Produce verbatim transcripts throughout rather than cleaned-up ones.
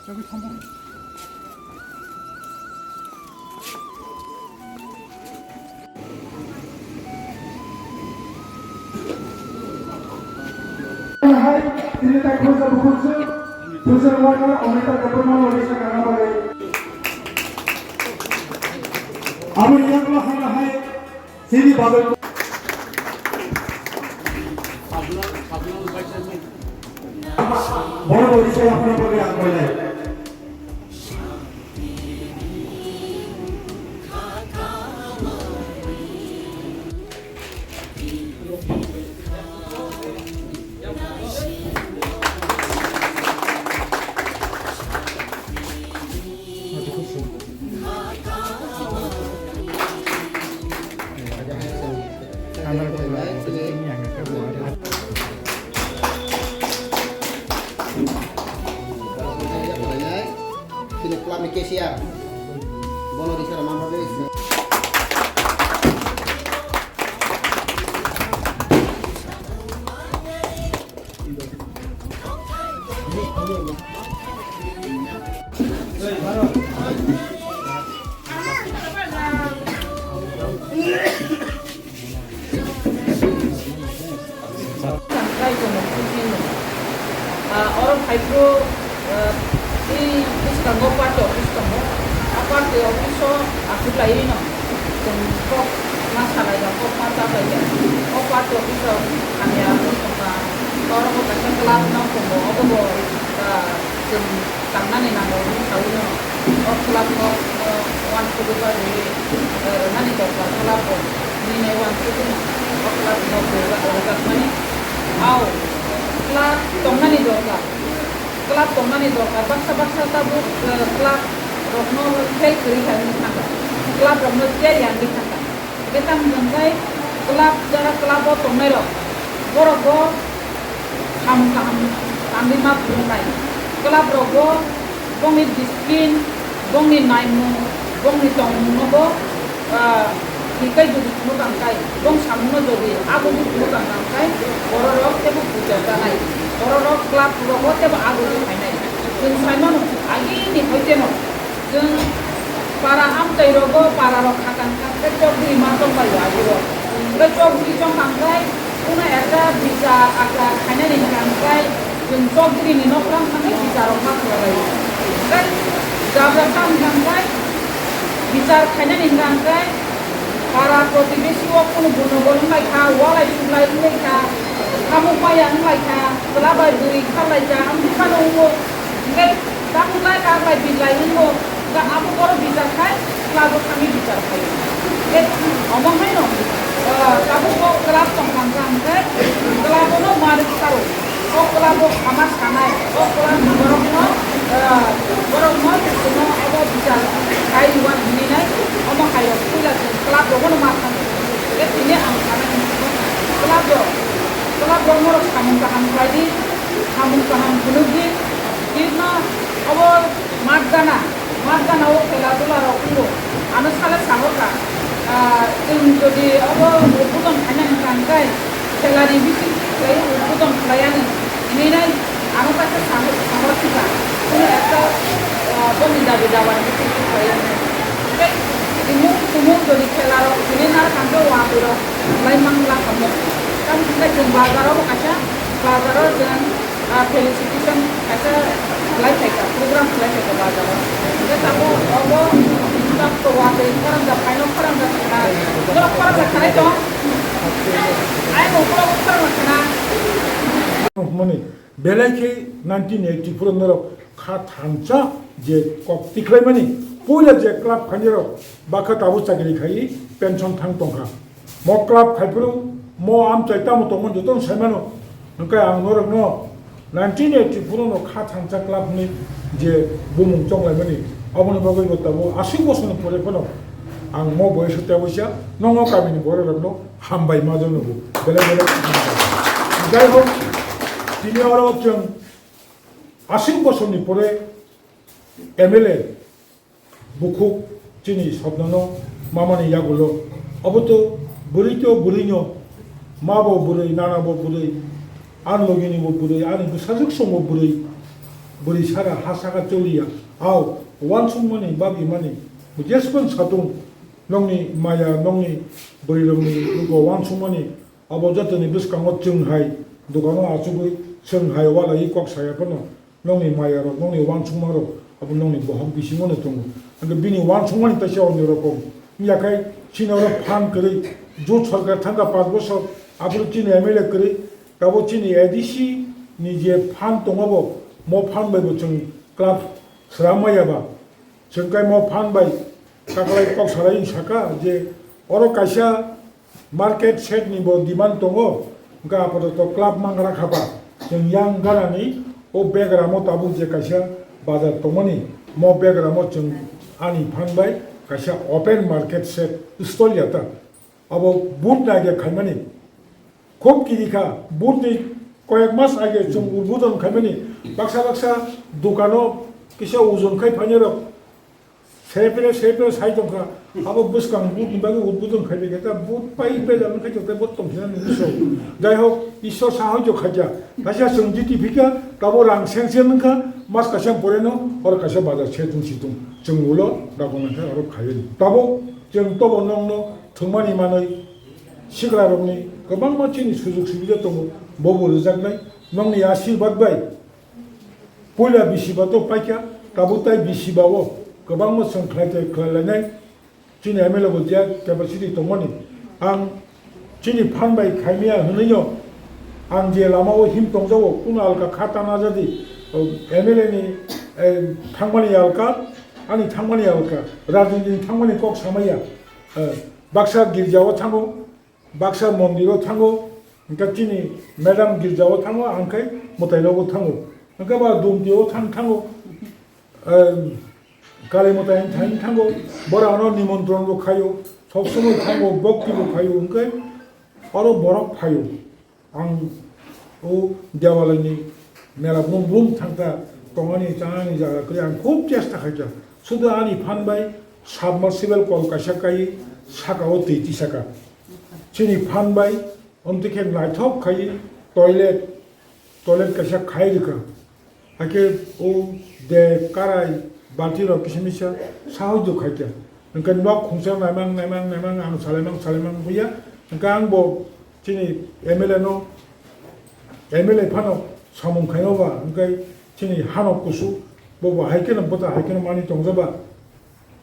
Hai, tini tak khulsa bukhulsa, khulsa waka, Amrita Debbarma lori sa kanga bagwi. Aboni yaklo hana hai, sini bagwi. Borok lori sa yapna bagwi ang koilai. Sini club ni cashier. Bono di sana mampu. Tei tongo, tei tongo. Ah, oro phai phuru, ah, tei bwskango party office tongo. A party office o aswk laiwi no chwng kok ma salai ya, kok ma cha lai ya. O party office o hamya wngwi tongkha. Oro bo kaisa club no tongo, obo bo, ah, chwng tangnani nango wngwi saui no. O club no, no, uansugwi bagwi, eh, rwnani dorkar club rok hinwi nai uansugwi no. O club no rwjakmani. Au, club tongnani dorkar. Club tongnani dorkar. Baksa baksa tabuk, eh, club rokno fail kwrwi kha wngwi thangkha. Club rokno chair ya wngwi thangkha. Hwnkhe tamo hwnkhe club, jara club o tongnai rok, borok bo samung kaham tangwi ma phunuknai. Club rok bo bongni discipline, bongni naimung, bongni tongmung no bo, ah, hikai jodi phunuk ang khai, bong samung no jodi agodi phunuk ang khai, borok rok tebo bujar janai, borok rok club rok bo tebo agodi phainai. Chwng sai mano, agini hoite no. Chwng para amtwi rogo para rok kha kang kha khe chokdiri ma chong bai o agi o. Hwnkhe chokdiri chong kang khai, kuno ekta bichar achar khainani hwnkha hwnkhe chwng chokdiri ni nokhrang thangwi bichar rok ma khlai bai o. Hwnkhe jabra cham hwnkha hwnkhe bichar khainani hwnkha hwnkhe para protibesi o kuno buno bo wng lai kha, walai suklai wng lai kha, khamuk maya wng lai kha, chwla bai bwrwi kha lai kha, amtwi phano wngo. Hwnkhe tabuk lai kak lai bijlai wngo, hwnkhe abo borok bichar khai, club o thangwi bichar khai. Hwnkhe omo haino, ah, tabuk bo club tong kha hwnkhe, club o no ma rwkha rw. O club o ama sanai, o club ni borok no, ah, borok no, no abo bichar khai rwna hinwi nai, omo hai rok puila chwng club rogo no ma thangwi. Hwnkhe tini ang sanai, club rok, club rok norok samung kaham khlai di, samung kaham phunuk di, bini no obo mat gana, mat gana o khela dula rok wngo. Ano sale sahor kha, ah, chwng jodi obo udbodon khaina hwnkha hwnkhe khela ni bising khlai udbodon khlai ani hinwi nai ano kaisa sahor, sahor thika. Kuno ekta, ah, boni dabi dabar bising khlai ani. Tei tumung tumung jodi khela rok hinwi nar kha hwnkhe watwi rok lai mang la kha mo. Tamo hwnkhe chwng bazar o bo kaisa, bazar o chwng Ah, felicitation kaisa khlai phaikha, program khlai phaikha bazar o. Hwnkhe tabuk obo, tabuk watwi khorang da phaino khorang da khna. Norok khorang da khanai tong? Ai bo khorang khorang da khna. Mani, belai khe nineteen eighty-four norok kha thansa je kok tikhlaimani, puila je club khainai rok bakha tabuk chakri khai pension thang tongkha. Mo club khai phuru, mo amchai tamo tongmani jotono sai mano. Hwnkhe ang norokno nineteen eighty-four no kha thansa club ni je bumung chonglaimani, aboni bagwi bo tabuk aswk bosorni pore phano ang mo boyes o tei waisa nongo kamini borok rokno hambai ma jono bo belai belai hambai. Jai hok, tini oro chwng aswk bosorni pore M L A bukhuk chini sopnono mamani yagulo. Obo to bwrwi to bwrwino, ma bo bwrwi, nana bo bwrwi, ani logini bo bwrwi, ani bwsajwk song bo bwrwi. bwrwi saka ha saka choliya, au uansukmani, babimani, jesphang satung, nokni maya, nokni bwrwirokni lugo uansukmani, abo jotoni bwskango chwng hai dukano achugwi, chwng hai walaiwi kok saya phano, nokni mayarok, nokni uansukmarok abo nokni bohok bisingono tongo. Hwnkhe bini uansukmani teisa onyo rokom. Wngya khe chini oro phan kwrwi, jut sorkar thangkha panch bosor, aphuru chini M L A kwrwi, tabuk chini A D C ni je phan tongo bo, mo phan bai bo chwng club swram maya ba. Chwng khe mo phan bai taklai kok salai wng saka je oro kaisa market shed ni bo demand tongo, hwnkhe apato club mangra kha ba. Chwng yang ganani o begramo tabuk je kaisa bazar tongmani, mo begramo chwng ani phan bai kaisa open market shed stall ya ta. Abo but na age khaimani. Khub kiri kha, but ni koyek mas age chwng udbodon khaimani. Baksa baksa dukano kisa ojon khai phainai rok. Sepre, sepre sai tongkha. Abo bwskang but ni bagwi udbodon khai bai khe ta but pai pai jagwi khai tongkha, but tongthina nini so. Jai hok, Ishwar sahoijo khaikha. Kaisa chwng jiti phikha, tabo rang seng seng wngkha, mas kaisa pore no, oro kaisa bazar se tung si tung. Chwng ulo, dago nangkha, oro khaiwi. Tabo chwng tobo nokno thwngmani manwi, sikla rokni kwbangma chini sujog subida tongo, bobo rwjaknai, nokni ashirbad bai. Puila bisiba to paikha, tabuk tai bisiba o kwbangma chwng khlai tai khlai lainai. Chini M L A bo je capacity tongmani, ang chini phan bai khaimya hwnwi no, ang je lama o him tongjago, kuno alka kha tana jadi, o M L A ni, eh, thangmani alka, ani thangmani alka, rajniti ni thangmani kok samaya, eh, baksa girja o thango, baksa mondir o thango, hwnkhe chini madam girja o thango, ang khe mwtai rogo thango, hwnkhe ba dumti o thang thango, em, kali mwtai thang thango, borok ano nimontron bo khaio, sob somoi thango, bokti bo khaio, hwnkhe oro borok phaio. Ang o Dewalini mela brum brum thangkha, tongani chanani jaga kwrwi ang khub chesta khaikha. Sudu ani phan bai submersible kol kaisa kai saka o twi tisaka. Chini phan bai omtwi khe naithok khai toilet, toilet kaisa khai rwkha. Hakhe o de karai balti rok kisa misa sahajyo khaikha. Hwnkhe nok khungsa naimang, naimang, naimang, ang salaimang, salaimang wngya. Hwnkhe ang bo chini M L A no, M L A phano samung khaino ba, hwnkhe chini hano kusu, bo bo hai kheno bwta hai kheno mani tongja ba.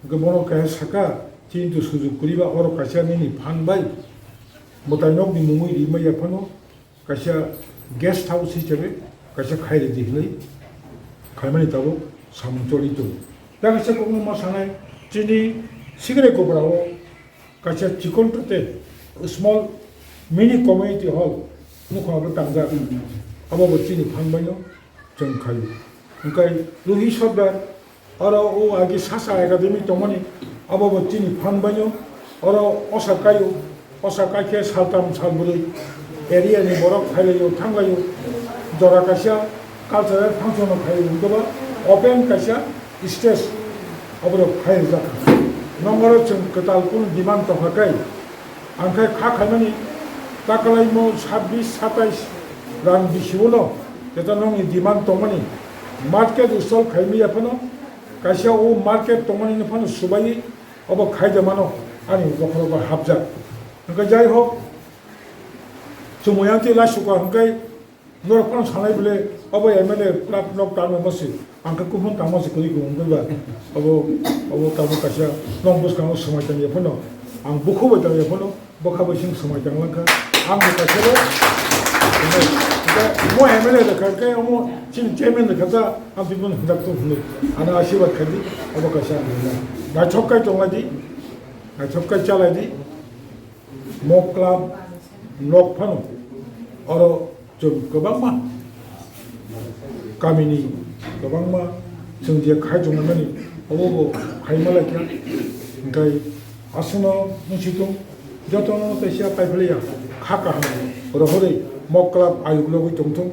Hwnkhe bono kaisa saka, chini to sujug kwrwi ba, oro kaisa nini phan bai mwtai nokni mungwi rimaya phano, kaisa guest house hisabe kaisa khai rwdi hinwi khaimani tabuk samung choli tongo. Da kaisa kokno ma sanai, chini Sikrai Kopra o kaisa chikon tote small mini community hall nukha abo tangjak. Abo bo chini phan baino chwng khaio. Hwnkhe Ruhi Sordar, oro o agi Sasa Academy tongmani, abo bo chini phan baino, oro osa kaio, osa kai khe saltam salbrwi area ni borok phailaio, thanglaio, jora kaisa cultural function o khaio, hwnkhe ba open kaisa stage oborok khai rijak. Nongoro chwng kwtal kunu demand tongkha kai, ang khe kha khaimani, takalaimo sabbish satais rang bisi uno, jeta nokni demand tongmani, market stall khaimaya phano, kaisa o market tongmani phano subai obo khaida mano, ani bokhorok bai hapjak. Hwnkhe jai hok, chumui ang twi laisuka hwnkhe, norok phano sanai bole, obo M L A club nok tamo masi, ang khe kuphon tamo se kwrwi kwrwi wngwi ba, obo, obo tamo kaisa nok bwskango swmai tangya phano, ang bukhu bai tangya phano, bwkha bai sing swmai tang langkha, ang bo kaisa bo, mo M L A rwkha khe, omo chini chairman rwkha ta, ang bini hwnjak tong hwnwi, ano asirwad khaidi, obo kaisa ang rwna. Naithok kai tonglaidi, naithok kai chalaidi, mo club nok phano, oro chwng kwbangma kamini kwbangma chwng je khai tongmani obo bo khai malaikha. Hwnkhe aswkno wngsitung jotono teisa paiphlaiya kha kaham rohorwi mo club ayuk logwi tongthung.